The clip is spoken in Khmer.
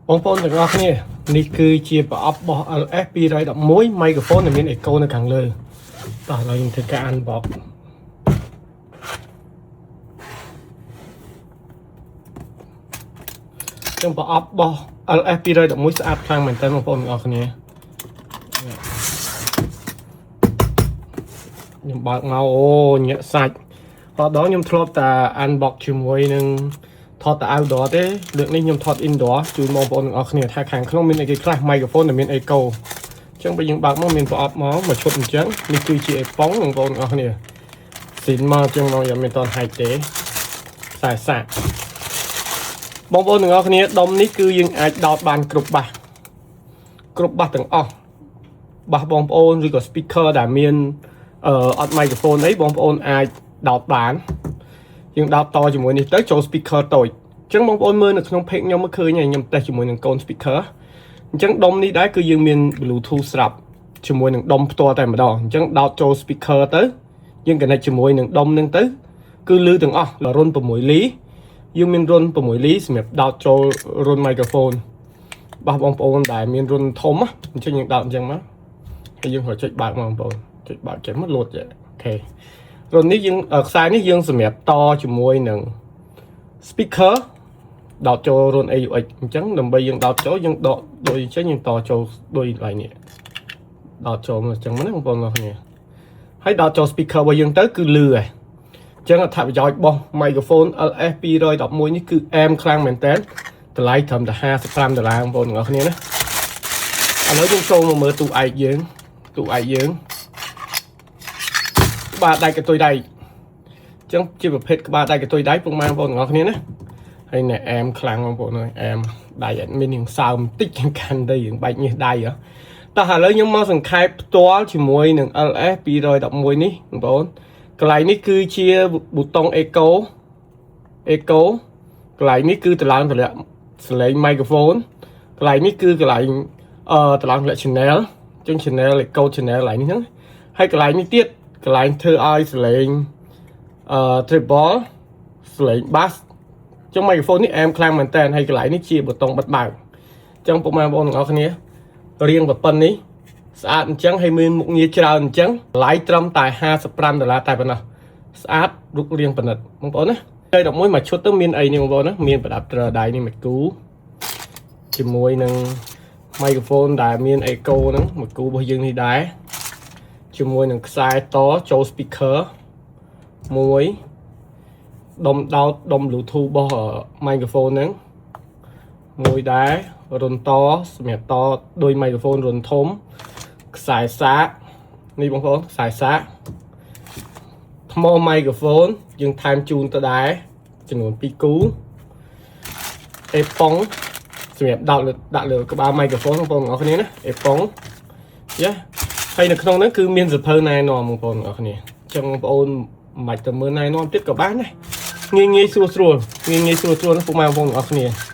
បងប្អូនទាំងអស់គ្នានេះគឺជាប្រអប់របស់ LS 211 microphone ដែលមាន echo នៅខាងលើតោះឥឡូវខ្ញុំធ្វើការ unbox ចឹងប្រអប់របស់ LS 211ស្អាតខ្លាំងមែនតើបងប្អូនទាំងអស់គ្នាខ្ញុំបើកមកអូញាក់សាច់អត់ដល់ខ្ញុំធ្លាប់តែ unbox ជាមួយនឹងថតតែ outdoor ទេលើកនេះខ្ញុំថត indoor ជូនបងប្អូនទាំងអស់គ្នាថាខាងក្នុងមានអីគេខ្លះ microphone ដែលមាន echo អញ្ចឹងបើយើងបើកមកមានប្រអប់មកមួយឈុតអញ្ចឹងនេះគឺជាអេប៉ុងបងប្អូនទាំងអស់គ្នាស៊ីនមកអញ្ចឹងមកยังមិនតន់ហាច់ទេខ្សែសាកបងប្អូនទាំងអស់គ្នាដុំនេះគឺយើងអាចដោតបានគ្រប់បាសគ្រប់បាសទាំងអស់បាសបងប្អូនឬក៏ speaker ដែលមានអត់ microphone អីបងប្អូនអាចដោតបានយើងដោតតជាមួយនេះទៅចូល speaker តូចអញ្ចឹងបងប្អូនមើលនៅក្នុង page ខ្ញុំមកឃើញហើយខ្ញុំតេស្តជាមួយនឹងកូន speaker អញ្ចឹងដុំនេះដែរគឺយើងមាន Bluetooth ស្រាប់ជាមួយនឹងដុំផ្ទាល់តែម្ដងអញ្ចឹងដោតចូល speaker ទៅយើង connect ជាមួយនឹងដុំនឹងទៅគឺលឺទាំងអស់រន្ធ6លីយើងមានរន្ធ6លីសម្រាប់ដោតចូលរន្ធ microphone បោះបងប្អូនដែលមានរន្ធធំណាអញ្ចឹងយើងដោតអញ្ចឹងមកហើយយើងរកចុចបើកមកបងប្អូនចុចបើកចេញមកលោតចេះOK រន្ធនេះយើងខ្សែនេះយើងសម្រាប់តជាមួយនឹង speaker ដោតចូលរន្ធ AUX អញ្ចឹងដើម្បីយើងដោតចូលយើងដកដូចអញ្ចឹងយើងតចូលដូចកន្លែងនេះដោតចូលមកអញ្ចឹងមកណាបងប្អូនអរគ្នាហើយដោតចូល speaker របស់យើងទៅគឺលឺហើយអញ្ចឹងអត្ថប្រយោជន៍របស់ microphone LS 211នេះគឺអែមខ្លាំងមែនតើតម្លៃត្រឹមតែ55ដុល្លារបងប្អូនទាំងអស់គ្នាណាឥឡូវយើងចូលមកមើលទូឯកយើងទូឯកយើងក្បាលដែកកន្ទុយដែកអញ្ចឹងជាប្រភេទក្បាលដែកកន្ទុយដែកពុកម៉ែបងប្អូនទាំងអស់គ្នាណា ហើយណែអែមខ្លាំងបងប្អូនអើយអែមដៃអត់មានរៀងសើមតិចជាងកាន់ទៅរៀងបែកញើសដៃហ៎តោះឥឡូវខ្ញុំមកសង្ខេបផ្ទាល់ជាមួយនឹង LS 211នេះបងប្អូនកន្លែងនេះគឺជាប៊ូតុង Echo Echo កន្លែងនេះគឺតម្លើងតម្លាក់សលេង microphone កន្លែងនេះគឺកន្លែងតម្លើងតម្លាក់ channel ចឹង channel echo channel កន្លែងនេះហ្នឹងហើយកន្លែងនេះទៀតកន្លែងធ្វើឲ្យសលេងtreble សលេង bass ចឹង microphone នេះអែមខ្លាំងមែនតើហើយកន្លែងនេះជាប៊ូតុងបិទបើកចឹងពុកម៉ែបងប្អូនទាំងអស់គ្នារៀងប្រប៉ុណ្នេះស្អាតអញ្ចឹងហើយមានមុខងារច្រើនអញ្ចឹងតម្លៃត្រឹមតែ55ដុល្លារតែប៉ុណ្ណោះស្អាតរូបរាងប៉និតបងប្អូនណាហើយ11មួយឈុតទៅមានអីនេះបងប្អូនណាមានប្រដាប់ត្រដៃនេះមួយគូជាមួយនឹង microphone ដែលមាន echo ហ្នឹងមួយគូរបស់យើងនេះដែរជាមួយនឹងខ្សែតចូល speaker មួយដុំដោតដុំ Bluetooth របស់ microphone ហ្នឹងមួយដែររន្ធតសម្រាប់តដោយ microphone រន្ធធំខ្សែសាកនេះបងប្អូនខ្សែសាកថ្ម microphone យើងថែមជូនទៅដែរចំនួន2គូអេប៉ុងសម្រាប់ដោតលើដាក់លើក្បាល microphone បងប្អូនទាំងអស់គ្នាណាអេប៉ុងយ៉ាហើយនៅក្នុងហ្នឹងគឺមានសភៅណែនាំបងប្អូនទាំងអស់គ្នាអញ្ចឹងបងប្អូនមិនបាច់ទៅមើលណែនាំទៀតក៏បានដែរងាយងាយស្រួលស្រួលងាយងាយស្រួលស្រួលណាពុកម៉ែបងប្អូនទាំងអស់គ្នា។